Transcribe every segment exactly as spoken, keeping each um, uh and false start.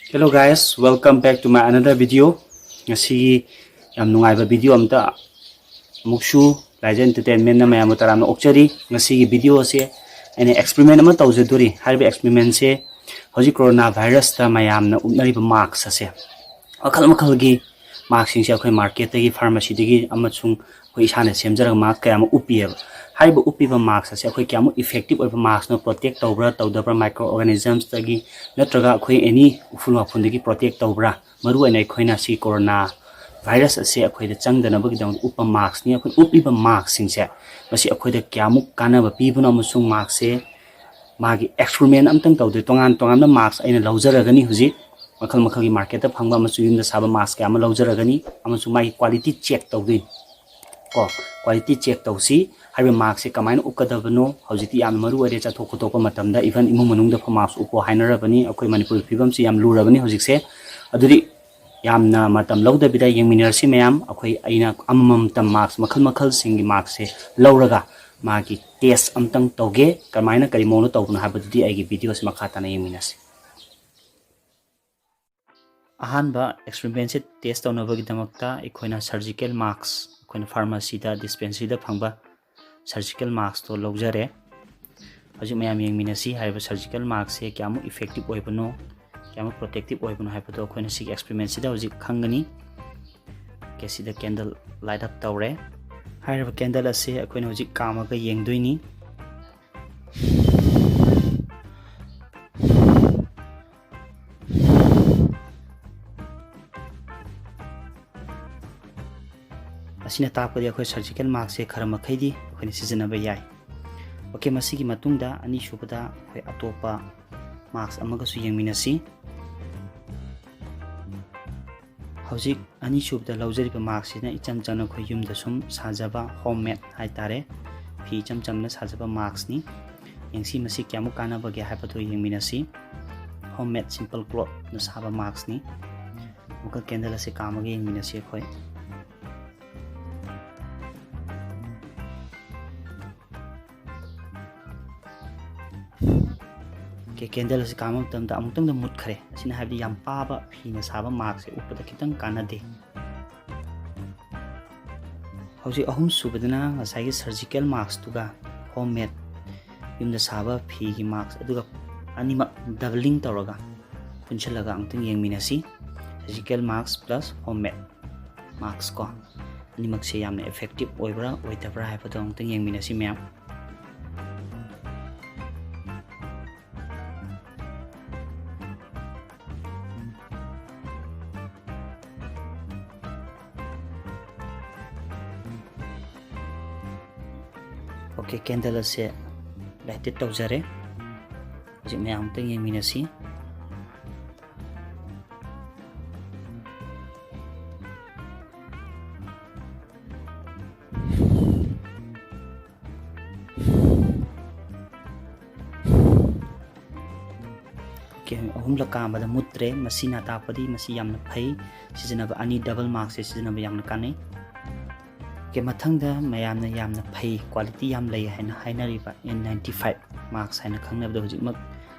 Hello guys, welcome back to my another video. ꯉꯁꯤꯒꯤ ꯌꯥꯝ ꯅꯨꯡꯉꯥꯏꯕ video ꯑꯝꯇ ꯑꯃꯨꯛꯁꯨ ꯂꯥꯏꯖ Entertainmentꯅ ꯃꯌꯥꯝꯕꯨ ꯇꯔꯥꯝꯅ ꯑꯣꯛꯆꯔꯤ꯫ ꯉꯁꯤꯒꯤ video ꯑꯁꯦ ꯑꯩꯅ experiment ꯑꯃ ꯇꯧꯖꯗꯣꯔꯤ꯫ ꯍꯥꯏꯔꯤꯕ experimentꯁꯦ ꯍꯧꯖꯤꯛ corona virusꯇ ꯃꯌꯥꯝꯅ ꯎꯞꯅꯔꯤꯕ mask ꯑꯁꯦ ꯃꯈꯜ ꯃꯈꯜꯒꯤ maskꯁꯤꯡꯁꯦ ꯑꯩꯈꯣꯏ marketꯇꯒꯤ, pharmacyꯗꯒꯤ ꯑꯃꯁꯨꯡ ꯑꯩꯈꯣꯏ ꯏꯁꯥꯅ ꯁꯦꯝꯖꯔꯒ mask ꯀꯌꯥ ꯑꯃ ꯎꯞꯄꯤꯑꯕ꯫ ꯍꯥꯏꯔꯤꯕ ꯎꯞꯄꯤꯕ mask ꯑꯁꯦ ꯑꯩꯈꯣꯏ ꯀꯌꯥꯃꯨꯛ effective ꯑꯣꯏꯕ maskꯅꯣ, protect ꯇꯧꯕ꯭ꯔꯥ ꯇꯧꯗꯕ꯭ꯔꯥ microorganismsꯇꯒꯤ ꯅꯠꯇ꯭ꯔꯒ ꯑꯩꯈꯣꯏ any ꯎꯐꯨꯜ ꯋꯥꯐꯨꯜꯗꯒꯤ protect ꯇꯧꯕ꯭ꯔꯥ? ꯃꯔꯨꯑꯣꯏꯅ ꯑꯩꯈꯣꯏꯅ ꯁꯤ corona virus ꯑꯁꯦ ꯑꯩꯈꯣꯏꯗ ꯆꯪꯗꯅꯕꯒꯤꯗꯃꯛꯇ ꯎꯞꯄ maskꯅꯤ꯫ ꯑꯩꯈꯣꯏ ꯎꯞꯄꯤꯕ maskꯁꯤꯡꯁꯦ ꯃꯁꯤ ꯑꯩꯈꯣꯏꯗ ꯀꯌꯥꯃꯨꯛ ꯀꯥꯟꯅꯕ ꯄꯤꯕꯅꯣ ꯑꯃꯁꯨꯡ maskꯁꯦ ꯃꯥꯒꯤ experiment ꯑꯝꯇꯪ ꯇꯧꯗꯣꯏ꯫ ꯇꯣꯉꯥꯟ ꯇꯣꯉꯥꯟꯕ mask ꯑꯩꯅ ꯂꯧꯖꯔꯒꯅꯤ꯫ ꯍꯧꯖꯤꯛ ꯃꯈꯜ ꯃꯈꯜꯒꯤ marketꯇ ꯐꯪꯕ ꯑꯃꯁꯨꯡ ꯌꯨꯝꯗ ꯁꯥꯕ mask ꯀꯌꯥ ꯑꯃ ꯂꯧꯖꯔꯒꯅꯤ ꯑꯃꯁꯨꯡ ꯃꯥꯒꯤ quality check ꯇꯧꯗꯣꯏꯅꯤ꯫ ꯀꯣ, quality check ꯇꯧꯁꯤ꯫ ꯍꯥꯏꯔꯤꯕ maskꯁꯦ ꯀꯃꯥꯏꯅ ꯎꯞꯀꯗꯕꯅꯣ ꯍꯧꯖꯤꯛꯇꯤ ꯌꯥꯝꯅ ꯃꯔꯨ ꯑꯣꯏꯔꯦ꯫ ꯆꯠꯊꯣꯛ ꯈꯣꯠꯇꯣꯛꯄ ꯃꯇꯝꯗ even ꯏꯃꯨꯡ ꯃꯅꯨꯡꯗ ꯐꯥꯎ mask ꯎꯞꯄꯣ ꯍꯥꯏꯅꯔꯕꯅꯤ꯫ ꯑꯩꯈꯣꯏ ꯃꯅꯤꯄꯨꯔꯒꯤ ꯐꯤꯕꯝꯁꯤ ꯌꯥꯝ ꯂꯨꯔꯕꯅꯤ ꯍꯧꯖꯤꯛꯁꯦ꯫ ꯑꯗꯨꯗꯤ ꯌꯥꯝꯅ ꯃꯇꯝ ꯂꯧꯗꯕꯤꯗ ꯌꯦꯡꯃꯤꯟꯅꯔꯁꯤ ꯃꯌꯥꯝ꯫ ꯑꯩꯈꯣꯏ, ꯑꯩꯅ ꯑꯃꯃꯝꯇ mask, ꯃꯈꯜ ꯃꯈꯜꯁꯤꯡꯒꯤ maskꯁꯦ ꯂꯧꯔꯒ ꯃꯥꯒꯤ test ꯑꯝꯇꯪ ꯇꯧꯒꯦ꯫ ꯀꯃꯥꯏꯅ, ꯀꯔꯤ ꯃꯑꯣꯡꯗ ꯇꯧꯕꯅꯣ ꯍꯥꯏꯕꯗꯨꯗꯤ ꯑꯩꯒꯤ videoꯁꯤ ꯃꯈꯥ ꯇꯥꯅ ꯌꯦꯡꯃꯤꯟꯅꯁꯤ꯫ ꯑꯍꯥꯟꯕ experimentꯁꯦ test ꯇꯧꯅꯕꯒꯤꯗꯃꯛꯇ ꯑꯩꯈꯣꯏꯅ surgical mask, ꯑꯩꯈꯣꯏꯅ pharmacyꯗ, dispensaryꯗ ꯐꯪꯕ surgical maskꯇꯣ ꯂꯧꯖꯔꯦ꯫ ꯍꯧꯖꯤꯛ ꯃꯌꯥꯝ ꯌꯦꯡꯃꯤꯟꯅꯁꯤ, ꯍꯥꯏꯔꯤꯕ surgical maskꯁꯦ ꯀꯌꯥꯃꯨꯛ effective ꯑꯣꯏꯕꯅꯣ, ꯀꯌꯥꯃꯨꯛ protective ꯑꯣꯏꯕꯅꯣ ꯍꯥꯏꯕꯗꯣ ꯑꯩꯈꯣꯏꯅ ꯁꯤꯒꯤ experimentꯁꯤꯗ ꯍꯧꯖꯤꯛ ꯈꯪꯒꯅꯤ꯫ ꯑꯣꯀꯦ, ꯁꯤꯗ candle light up ꯇꯧꯔꯦ꯫ ꯍꯥꯏꯔꯤꯕ candle ꯑꯁꯤ ꯑꯩꯈꯣꯏꯅ ꯍꯧꯖꯤꯛ ꯀꯥꯝꯃꯒ ꯌꯦꯡꯗꯣꯏꯅꯤ꯫ ꯑꯁꯤꯅ ꯇꯥꯛꯄꯗꯤ ꯑꯩꯈꯣꯏ surgical maskꯁꯦ ꯈꯔ ꯃꯈꯩꯗꯤ ꯑꯩꯈꯣꯏꯅ ꯁꯤꯖꯤꯟꯅꯕ ꯌꯥꯏ꯫ ꯑꯣꯀꯦ, ꯃꯁꯤꯒꯤ ꯃꯇꯨꯡꯗ ꯑꯅꯤꯁꯨꯕꯗ ꯑꯩꯈꯣꯏ ꯑꯇꯣꯞꯄ mask ꯑꯃꯒꯁꯨ ꯌꯦꯡꯃꯤꯟꯅꯁꯤ꯫ ꯍꯧꯖꯤꯛ ꯑꯅꯤꯁꯨꯕꯗ ꯂꯧꯖꯔꯤꯕ maskꯁꯤꯅ ꯏꯆꯝ ꯆꯝꯅ ꯑꯩꯈꯣꯏ ꯌꯨꯝꯗ ꯁꯨꯝ ꯁꯥꯖꯕ, home made ꯍꯥꯏꯇꯥꯔꯦ, ꯐꯤ ꯏꯆꯝ ꯆꯝꯅ ꯁꯥꯖꯕ maskꯅꯤ꯫ ꯌꯦꯡꯁꯤ ꯃꯁꯤ ꯀꯌꯥꯃꯨꯛ ꯀꯥꯟꯅꯕꯒꯦ ꯍꯥꯏꯕꯗꯨ ꯌꯦꯡꯃꯤꯟꯅꯁꯤ꯫ Home made simple clothꯅ ꯁꯥꯕ maskꯅꯤ꯫ ꯑꯃꯨꯛꯀ candle ꯑꯁꯤ ꯀꯥꯝꯃꯒ ꯌꯦꯡꯃꯤꯟꯅꯁꯤ ꯑꯩꯈꯣꯏ꯫ ꯀꯦꯟꯗꯜ ꯑꯁꯤ ꯀꯥꯝꯕ ꯃꯇꯝꯗ ꯑꯃꯨꯛꯇꯪꯗ ꯃꯨꯠꯈ꯭ꯔꯦ꯫ ꯑꯁꯤꯅ ꯍꯥꯏꯕꯗꯤ ꯌꯥꯝ ꯄꯥꯕ ꯐꯤꯅ ꯁꯥꯕ ꯃꯥꯛꯁꯁꯦ ꯎꯞꯄꯗ ꯈꯤꯇꯪ ꯀꯥꯟꯅꯗꯦ꯫ ꯍꯧꯖꯤꯛ ꯑꯍꯨꯝ ꯁꯨꯕꯗꯅ ꯉꯁꯥꯏꯒꯤ ꯁꯔꯖꯤꯀꯦꯜ ꯃꯥꯛꯁꯇꯨꯒ ꯍꯣꯝ ꯃꯦꯗ ꯌꯨꯝꯗ ꯁꯥꯕ ꯐꯤꯒꯤ ꯃꯥꯛꯁ ꯑꯗꯨꯒ ꯑꯅꯤꯃꯛ ꯗꯕꯂꯤꯡ ꯇꯧꯔꯒ ꯄꯨꯟꯁꯤꯜꯂꯒ ꯑꯃꯨꯛꯇꯪ ꯌꯦꯡꯃꯤꯟꯅꯁꯤ꯫ ꯁꯔꯖꯤꯀꯦꯜ ꯃꯥꯛꯁ ꯄ꯭ꯂꯁ ꯍꯣꯝ ꯃꯦꯗ ꯃꯥꯛꯁ ꯀꯣ, ꯑꯅꯤꯃꯛꯁꯦ ꯌꯥꯝꯅ ꯏꯐꯦꯛꯇꯤꯞ ꯑꯣꯏꯕ꯭ꯔꯥ ꯑꯣꯏꯗꯕ꯭ꯔꯥ ꯍꯥꯏꯕꯗꯣ ꯑꯃꯨꯛꯇꯪ ꯌꯦꯡꯃꯤꯟꯅꯁꯤ ꯃꯌꯥꯝ꯫ ꯑꯣꯀꯦ, ꯀꯦꯟꯗꯜ ꯑꯁꯦ ꯂꯥꯏꯇꯦꯠ ꯇꯧꯖꯔꯦ꯫ ꯍꯧꯖꯤꯛ ꯃꯌꯥꯝ ꯑꯝꯇꯪ ꯌꯦꯡꯃꯤꯟꯅꯁꯤ꯫ ꯑꯣꯀꯦ, ꯑꯍꯨꯝꯂꯛ ꯀꯥꯝꯕꯗ ꯃꯨꯠꯇ꯭ꯔꯦ꯫ ꯃꯁꯤꯅ ꯇꯥꯛꯄꯗꯤ ꯃꯁꯤ ꯌꯥꯝꯅ ꯐꯩ ꯁꯤꯖꯤꯟꯅꯕ꯫ ꯑꯅꯤ ꯗꯕꯜ ꯃꯥꯛꯁꯁꯦ ꯁꯤꯖꯤꯟꯅꯕ ꯌꯥꯝꯅ ꯀꯥꯟꯅꯩ꯫ ꯑꯣꯀꯦ, ꯃꯊꯪꯗ ꯃꯌꯥꯝꯅ ꯌꯥꯝꯅ ꯐꯩ, ꯀ꯭ꯋꯥꯂꯤꯇꯤ ꯌꯥꯝ ꯂꯩ ꯍꯥꯏꯅ ꯍꯥꯏꯅꯔꯤꯕ ꯑꯦꯟ ꯅꯥꯏꯟꯇꯤ ꯐꯥꯏꯚ ꯃꯥꯛꯁ ꯍꯥꯏꯅ ꯈꯪꯅꯕꯗꯣ ꯍꯧꯖꯤꯛꯃꯛ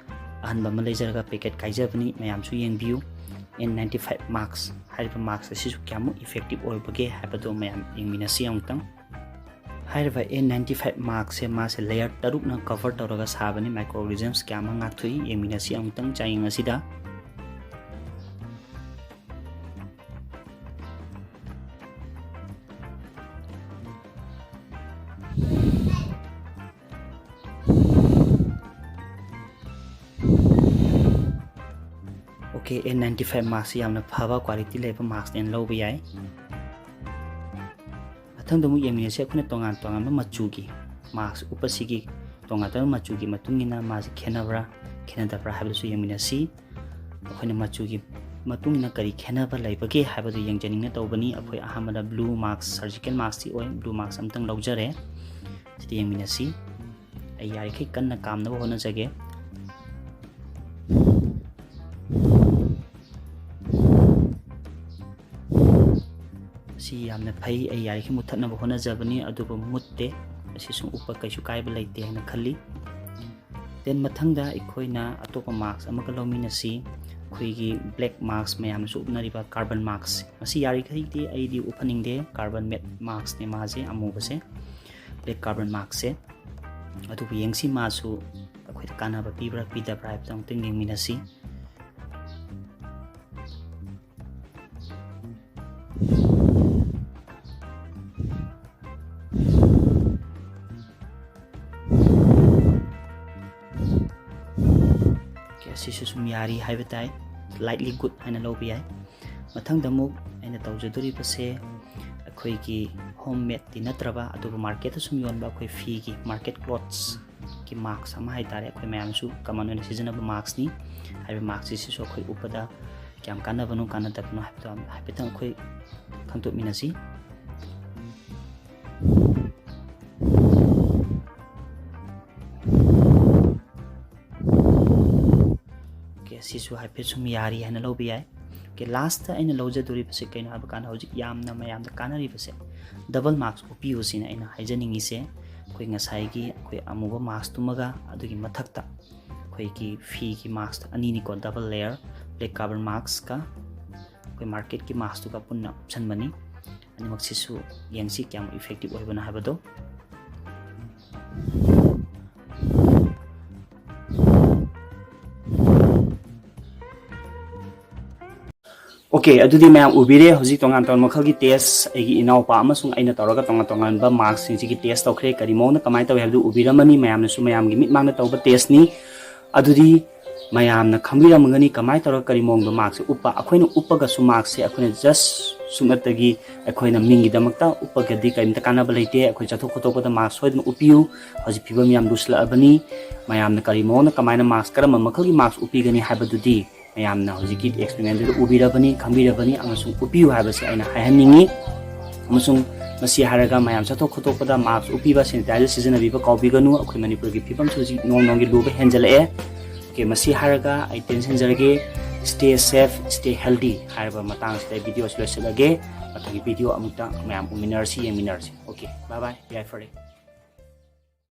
ꯑꯍꯟꯕ ꯑꯃ ꯂꯩꯖꯔꯒ ꯄꯦꯀꯦꯠ ꯀꯥꯏꯖꯕꯅꯤ꯫ ꯃꯌꯥꯝꯁꯨ ꯌꯦꯡꯕꯤꯌꯨ꯫ ꯑꯦꯟ ꯅꯥꯏꯟꯇꯤ ꯐꯥꯏꯚ ꯃꯥꯛꯁ ꯍꯥꯏꯔꯤꯕ ꯃꯥꯛꯁ ꯑꯁꯤꯁꯨ ꯀꯌꯥꯃꯨꯛ ꯏꯐꯦꯛꯇꯤꯞ ꯑꯣꯏꯕꯒꯦ ꯍꯥꯏꯕꯗꯣ ꯃꯌꯥꯝ ꯌꯦꯡꯃꯤꯟꯅꯁꯤ ꯑꯃꯨꯛꯇꯪ꯫ ꯍꯥꯏꯔꯤꯕ ꯑꯦꯟ ꯅꯥꯏꯟꯇꯤ ꯐꯥꯏꯚ ꯃꯥꯛꯁꯁꯦ ꯃꯥꯁꯦ ꯂꯦꯌꯔ ꯇꯔꯨꯛꯅ ꯀꯚꯔ ꯇꯧꯔꯒ ꯁꯥꯕꯅꯤ꯫ ꯃꯥꯏꯀ꯭ꯔꯣ ꯑꯣꯔꯒꯥꯅꯤꯖꯝꯁ ꯀꯌꯥ ꯑꯃ ꯉꯥꯛꯊꯣꯛꯏ꯫ ꯌꯦꯡꯃꯤꯟꯅꯁꯤ ꯑꯃꯨꯛꯇꯪ ꯆꯥꯌꯦꯡ ꯑꯁꯤꯗ꯫ ꯑꯣꯀꯦ, ꯑꯦꯟ ꯅꯥꯏꯟꯇꯤ ꯐꯥꯏꯚ ꯃꯥꯛꯁꯁꯤ ꯌꯥꯝꯅ ꯐꯕ ꯀ꯭ꯋꯥꯂꯤꯇꯤ ꯂꯩꯕ ꯃꯥꯛꯁꯅꯦꯅ ꯂꯧꯕ ꯌꯥꯏ꯫ ꯃꯊꯪꯗ ꯑꯃꯨꯛ ꯌꯦꯡꯃꯤꯟꯅꯁꯤ, ꯑꯩꯈꯣꯏꯅ ꯇꯣꯉꯥꯟ ꯇꯣꯉꯥꯟꯕ ꯃꯆꯨꯒꯤ ꯃꯥꯛꯁ ꯎꯞꯄꯁꯤꯒꯤ ꯇꯣꯉꯥꯟ ꯇꯣꯉꯥꯟꯕ ꯃꯆꯨꯒꯤ ꯃꯇꯨꯡ ꯏꯟꯅ ꯃꯥꯁꯤ ꯈꯦꯠꯅꯕ꯭ꯔꯥ ꯈꯦꯠꯅꯗꯕ꯭ꯔꯥ ꯍꯥꯏꯕꯗꯨꯁꯨ ꯌꯦꯡꯃꯤꯟꯅꯁꯤ꯫ ꯑꯩꯈꯣꯏꯅ ꯃꯆꯨꯒꯤ ꯃꯇꯨꯡ ꯏꯟꯅ ꯀꯔꯤ ꯈꯦꯠꯅꯕ ꯂꯩꯕꯒꯦ ꯍꯥꯏꯕꯗꯨ ꯌꯦꯡꯖꯅꯤꯡꯅ ꯇꯧꯕꯅꯤ꯫ ꯑꯩꯈꯣꯏ ꯑꯍꯥꯟꯕꯗ ꯕ꯭ꯂꯨ ꯃꯥꯛꯁ, ꯁꯔꯖꯤꯀꯦꯜ ꯃꯥꯛꯁꯇꯤ ꯑꯣꯏ, ꯕ꯭ꯂꯨ ꯃꯥꯛꯁ ꯑꯝꯇꯪ ꯂꯧꯖꯔꯦ꯫ ꯁꯤꯗ ꯌꯦꯡꯃꯤꯟꯅꯁꯤ꯫ ꯑꯩ ꯌꯥꯔꯤꯈꯩ ꯀꯟꯅ ꯀꯥꯝꯅꯕ ꯍꯣꯠꯅꯖꯒꯦ꯫ ꯑꯁꯤ ꯌꯥꯝꯅ ꯐꯩ꯫ ꯑꯩ ꯌꯥꯔꯤꯈꯩ ꯃꯨꯠꯊꯠꯅꯕ ꯍꯣꯠꯅꯖꯕꯅꯤ, ꯑꯗꯨꯕꯨ ꯃꯨꯠꯇꯦ꯫ ꯑꯁꯤ ꯁꯨꯝ ꯎꯞꯄ ꯀꯩꯁꯨ ꯀꯥꯏꯕ ꯂꯩꯇꯦ ꯍꯥꯏꯅ ꯈꯜꯂꯤ꯫ Then ꯃꯊꯪꯗ ꯑꯩꯈꯣꯏꯅ ꯑꯇꯣꯞꯄ mask ꯑꯃꯒ ꯂꯧꯃꯤꯟꯅꯁꯤ꯫ ꯑꯩꯈꯣꯏꯒꯤ black mask, ꯃꯌꯥꯝꯅꯁꯨ ꯎꯞꯅꯔꯤꯕ carbon mask꯫ ꯃꯁꯤ ꯌꯥꯔꯤꯈꯩꯗꯤ ꯑꯩꯗꯤ ꯎꯞꯍꯟꯅꯤꯡꯗꯦ, carbon made maskꯅꯦ ꯃꯥꯁꯦ, ꯑꯃꯨꯕꯁꯦ, black carbon maskꯁꯦ꯫ ꯑꯗꯨꯕꯨ ꯌꯦꯡꯁꯤ, ꯃꯥꯁꯨ ꯑꯩꯈꯣꯏꯗ ꯀꯥꯟꯅꯕ ꯄꯤꯕ꯭ꯔꯥ ꯄꯤꯗꯕ꯭ꯔꯥ ꯍꯥꯏꯕꯗꯣ ꯑꯃꯨꯛꯇꯪ ꯌꯦꯡꯃꯤꯟꯅꯁꯤ꯫ Okay, ꯑꯁꯤꯁꯨ ꯁꯨꯝ ꯌꯥꯔꯤ ꯍꯥꯏꯕ ꯇꯥꯏ, lightly good ꯍꯥꯏꯅ ꯂꯧꯕ ꯌꯥꯏ꯫ ꯃꯊꯪꯗ ꯑꯃꯨꯛ ꯑꯩꯅ ꯇꯧꯖꯗꯣꯔꯤꯕꯁꯦ ꯑꯩꯈꯣꯏꯒꯤ home madeꯇꯤ ꯅꯠꯇ꯭ꯔꯕ, ꯑꯗꯨꯕꯨ marketꯇ ꯁꯨꯝ ꯌꯣꯟꯕ ꯑꯩꯈꯣꯏ ꯐꯤꯒꯤ, market clothsꯀꯤ mask ꯑꯃ ꯍꯥꯏ ꯇꯥꯔꯦ, ꯑꯩꯈꯣꯏ ꯃꯌꯥꯝꯁꯨ common ꯑꯣꯏꯅ ꯁꯤꯖꯤꯟꯅꯕ maskꯅꯤ꯫ ꯍꯥꯏꯔꯤꯕ maskꯁꯤꯁꯨ ꯑꯩꯈꯣꯏ ꯎꯞꯄꯗ ꯀꯌꯥꯝ ꯀꯥꯟꯅꯕꯅꯣ ꯀꯥꯟꯅꯗꯕꯅꯣ ꯍꯥꯏꯕꯗꯣ ꯍꯥꯏꯐꯦꯠꯇꯪ ꯑꯩꯈꯣꯏ ꯈꯪꯗꯣꯛꯃꯤꯟꯅꯁꯤ꯫ Okay, ꯁꯤꯁꯨ ꯍꯥꯏꯐꯦꯠ ꯁꯨꯝ ꯌꯥꯔꯤ ꯍꯥꯏꯅ ꯂꯧꯕ ꯌꯥꯏ꯫ Okay, lastꯇ ꯑꯩꯅ ꯂꯧꯖꯗꯣꯔꯤꯕꯁꯦ ꯀꯩꯅꯣ ꯍꯥꯏꯕ ꯀꯥꯟꯗ, ꯍꯧꯖꯤꯛ ꯌꯥꯝꯅ ꯃꯌꯥꯝꯗ ꯀꯥꯟꯅꯔꯤꯕꯁꯦ double mask ꯎꯞꯄꯤꯌꯨ ꯁꯤꯅ ꯑꯩꯅ ꯍꯥꯏꯖꯅꯤꯡꯉꯤꯁꯦ꯫ ꯑꯩꯈꯣꯏ ꯉꯁꯥꯏꯒꯤ ꯑꯩꯈꯣꯏ ꯑꯃꯨꯕ maskꯇꯨꯃꯒ, ꯑꯗꯨꯒꯤ ꯃꯊꯛꯇ ꯑꯩꯈꯣꯏꯒꯤ ꯐꯤꯒꯤ mask ꯑꯅꯤꯅꯤꯀꯣ, double layer, black carbon maskꯀ ꯑꯩꯈꯣꯏ marketꯀꯤ maskꯇꯨꯒ ꯄꯨꯟꯅ ꯎꯞꯁꯟꯕꯅꯤ꯫ ꯑꯅꯤꯃꯛꯁꯤꯁꯨ ꯌꯦꯡꯁꯤ ꯀꯌꯥꯝ effective ꯑꯣꯏꯕꯅꯣ ꯍꯥꯏꯕꯗꯣ꯫ Okay, ꯑꯗꯨꯗꯤ ꯃꯌꯥꯝ ꯎꯕꯤꯔꯦ ꯍꯧꯖꯤꯛ ꯇꯣꯉꯥꯟ ꯇꯣꯉꯥꯟꯕ ꯃꯈꯜꯒꯤ test, ꯑꯩꯒꯤ ꯏꯅꯥꯎꯄꯥ ꯑꯃꯁꯨꯡ ꯑꯩꯅ ꯇꯧꯔꯒ ꯇꯣꯉꯥꯟ ꯇꯣꯉꯥꯟꯕ maskꯁꯤꯡꯁꯤꯒꯤ test ꯇꯧꯈ꯭ꯔꯦ꯫ ꯀꯔꯤ ꯃꯑꯣꯡꯗ ꯀꯃꯥꯏꯅ ꯇꯧꯏ ꯍꯥꯏꯕꯗꯨ ꯎꯕꯤꯔꯝꯃꯅꯤ, ꯃꯌꯥꯝꯅꯁꯨ ꯃꯌꯥꯝꯒꯤ ꯃꯤꯠꯃꯥꯡꯗ ꯇꯧꯕ testꯅꯤ꯫ ꯑꯗꯨꯗꯤ ꯃꯌꯥꯝꯅ ꯈꯪꯕꯤꯔꯝꯒꯅꯤ ꯀꯃꯥꯏꯅ ꯇꯧꯔꯒ ꯀꯔꯤ ꯃꯑꯣꯡꯗ maskꯁꯦ ꯎꯞꯄ꯫ ꯑꯩꯈꯣꯏꯅ ꯎꯞꯄꯒꯁꯨ maskꯁꯦ ꯑꯩꯈꯣꯏꯅ just ꯁꯨꯞꯅꯇꯒꯤ ꯑꯩꯈꯣꯏꯅ ꯃꯤꯡꯒꯤꯗꯃꯛꯇ ꯎꯞꯄꯒꯗꯤ ꯀꯔꯤꯝꯇ ꯀꯥꯟꯅꯕ ꯂꯩꯇꯦ꯫ ꯑꯩꯈꯣꯏ ꯆꯠꯊꯣꯛ ꯈꯣꯠꯇꯣꯛꯄꯗ mask ꯁꯣꯏꯗꯅ ꯎꯞꯄꯤꯌꯨ꯫ ꯍꯧꯖꯤꯛ ꯐꯤꯕꯝ ꯌꯥꯝ ꯂꯨꯁꯤꯜꯂꯛꯑꯕꯅꯤ꯫ ꯃꯌꯥꯝꯅ ꯀꯔꯤ ꯃꯑꯣꯡꯗ, ꯀꯃꯥꯏꯅ mask, ꯀꯔꯝꯕ ꯃꯈꯜꯒꯤ mask ꯎꯞꯄꯤꯒꯅꯤ ꯍꯥꯏꯕꯗꯨꯗꯤ ꯃꯌꯥꯝꯅ ꯍꯧꯖꯤꯛꯀꯤ experimentꯗꯨꯗ ꯎꯕꯤꯔꯕꯅꯤ, ꯈꯪꯕꯤꯔꯕꯅꯤ, ꯑꯃꯁꯨꯡ ꯎꯞꯄꯤꯌꯨ ꯍꯥꯏꯕꯁꯦ ꯑꯩꯅ ꯍꯥꯏꯍꯟꯅꯤꯡꯉꯤ꯫ ꯑꯃꯁꯨꯡ ꯃꯁꯤ ꯍꯥꯏꯔꯒ ꯃꯌꯥꯝ ꯆꯠꯊꯣꯛ ꯈꯣꯠꯇꯣꯛꯄꯗ mask ꯎꯞꯄꯤꯕ, sanitizer ꯁꯤꯖꯤꯟꯅꯕꯤꯕ ꯀꯥꯎꯕꯤꯒꯅꯨ꯫ ꯑꯩꯈꯣꯏ ꯃꯅꯤꯄꯨꯔꯒꯤ ꯐꯤꯕꯝꯁꯨ ꯍꯧꯖꯤꯛ ꯅꯣꯡ ꯅꯣꯡꯒꯤ ꯂꯨꯕ ꯍꯦꯟꯖꯜꯂꯛꯑꯦ꯫ Okay, ꯃꯁꯤ ꯍꯥꯏꯔꯒ ꯑꯩ ꯇꯦꯟꯁꯤꯟꯖꯔꯒꯦ, stay safe, stay healthy ꯍꯥꯏꯔꯕ ꯃꯇꯥꯡꯁꯤꯗ ꯑꯩ video ꯑꯁꯤ ꯂꯣꯏꯁꯤꯜꯂꯒꯦ꯫ ꯃꯊꯪꯒꯤ video ꯑꯃꯨꯛꯇ ꯃꯌꯥꯝ ꯎꯃꯤꯟꯅꯔꯁꯤ, ꯌꯦꯡꯃꯤꯟꯅꯔꯁꯤ꯫ Okay, bye bye, ꯌꯥꯏꯐꯔꯦ꯫